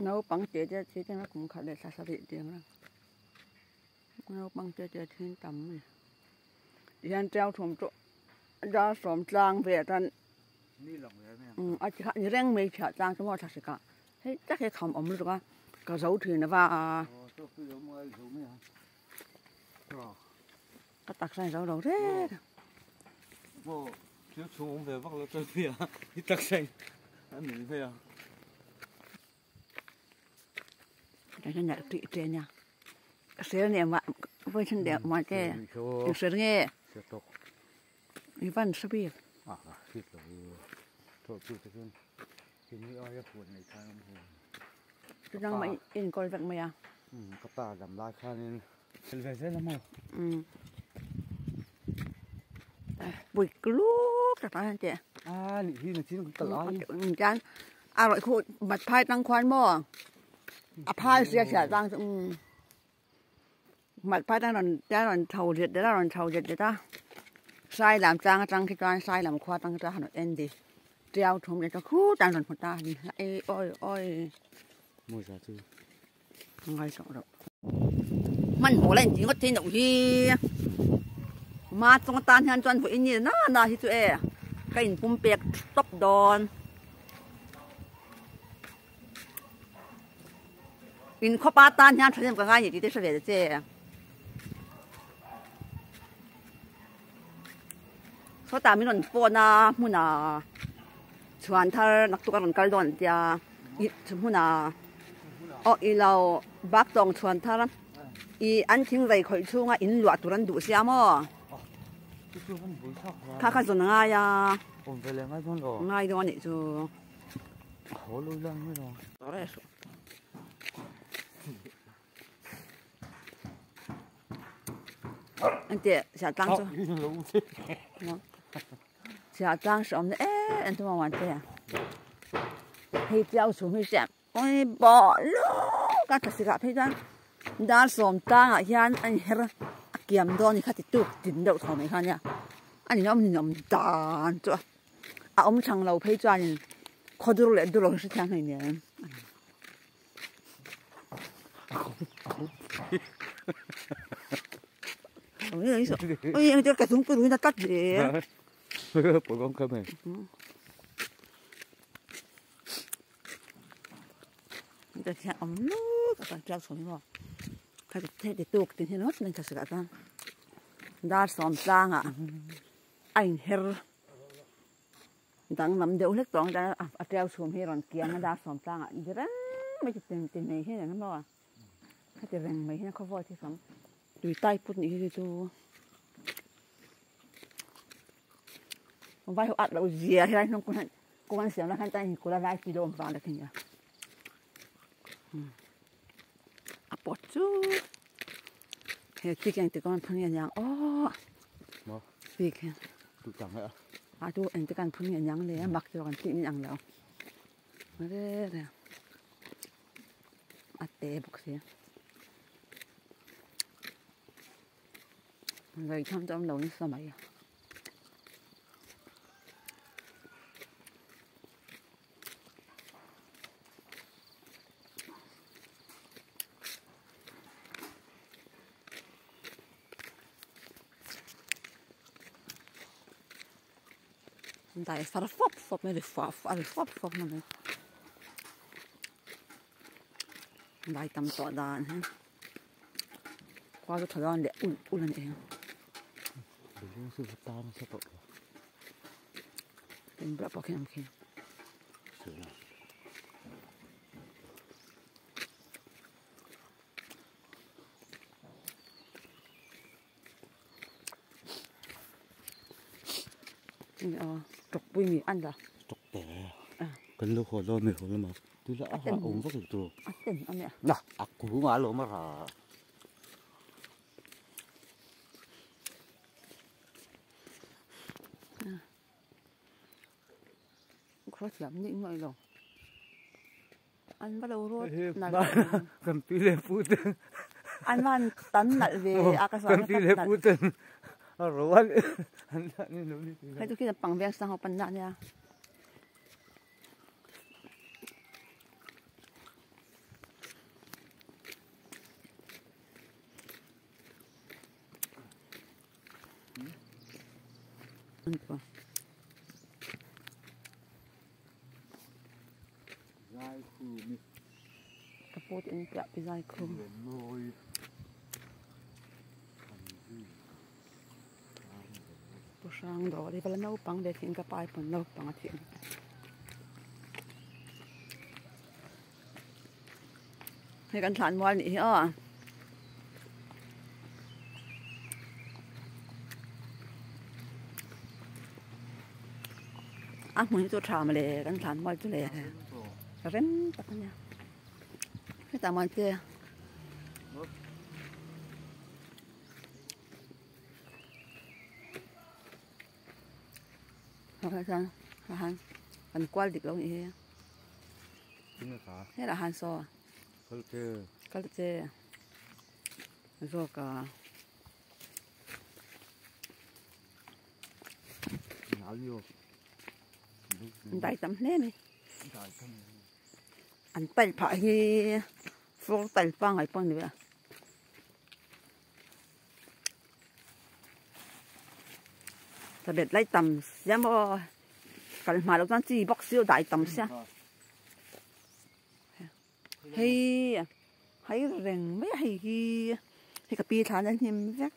Naupang te te thi teng a kum khat leh thla sarih teng a naupang te te thin tam a ni tihian tiau thum chu dar sawm tlang velah chuan a ti kha a ni reng mai chhiah tlang chu maw thla hrik ah hei tak hi kham awm lutuk a ka zo thin a va a ka taksa in zo lo reng a. A rawih khuh bat phai tang khuan maw a phai sia chhiah tang chu umm mat phai tang rawn te rawn chho zet zet a rawn chho zet zet a sai lam tlang atang khi chuan sai lam khua atang khi chuan a han en di tiau thum leh ta khut a an rawn hmu ta a ni ei awi awi ngai tawh loh hmanhmawh la intih ngawt thei loh hi ma chung atan hian chuan vawiin ni na na hi chu e ka inpum pek tawp dawn inkhawpa tan hian thahnem ka ngai ni tih te hre ve ta che sawtah min rawn phone a hmuna chhuan thar naktuk a rawn kal dawn an tia ih hmuna aw i lo bak tawng chhuan thar ih an thing rei khawih chhunga in luah tur an duh sia maw kha kha zawn a ngai a ngai dawn a nih chu. Engteh chhiah tlang chu chhiah tlang hre awm na em em thung a wan te hei tiau chhum hi hriat ui bawh luk a thlasik ah phei chuan dar sawm tlang ah hian a inher a kiam dawn a ni kha ti tuk tin deuh thaw mai kha ania a ninawm ninawm dan chu a a awm chang lo phei chuanin khawdur leh dur lo hi hrethiam hleinem. Dar sawm tlangah a inher Danglam deuh hlek tawh ang chuan a tiau chhum hi rawn kiang a dar sawm tlangah ni reng mai chi tin tin mai hi eng emaw a heti reng mai hian khawvawi thi sam tui tai put nih hi chu vai ho at loh zia hi lai hnung kawng hian kawng an siam lai khan chuan inkul a lai chi dawm vang lek a ni a a pawt chu he chi keng ti kawng phun nge niang aw bik hian. A chu engte kan phun nge niang le a mak chu kan tih ni ang lo re re a te bawk si rei tham chu awm lo nasa mai a. Dai far fawp fawp mai a ri fua fua a ri fawp fawp mai a dai tam tawh dan hi khua chu tha dawn leh ulh ulh a ni ang. Engbulah pawh khian awm khi. Tawkpui mi an la. Tawkte. Kan lo haw dawn mi haw lama. Tu la a ha awm vak lo tu. A ten a nia. Na a ku nga lo ma ra. Khaw thiam nih ngawih lo. An va lo ruat nalh Kan pi leh pu te. An van tan nalh ve a ka Kan pi leh pu ten a ro an an dah ni lo ni. Hei chu khi pang veng sang ho pan na nia. Ka pu te in piah pi zai khum. Pu hrang dawr hi vala naupang ve thin ka pa hi pawn naupang a thih Hei kan thlan mual nih hi aw. A hmun hi chu tha mawle kan thlan mual chu le rem tak a nia hetah muan te kan kual dik lo nih hi helah han saw kal che zawk a dai tam hle mai an taih phah hi floor tile pangngai pawh a ni ve a. Tablet lai tam sia maw kal hma loh chuan chi bawk si dai tam sia hei hei reng mai a hei hi hei ka pi thlan a hnim vek.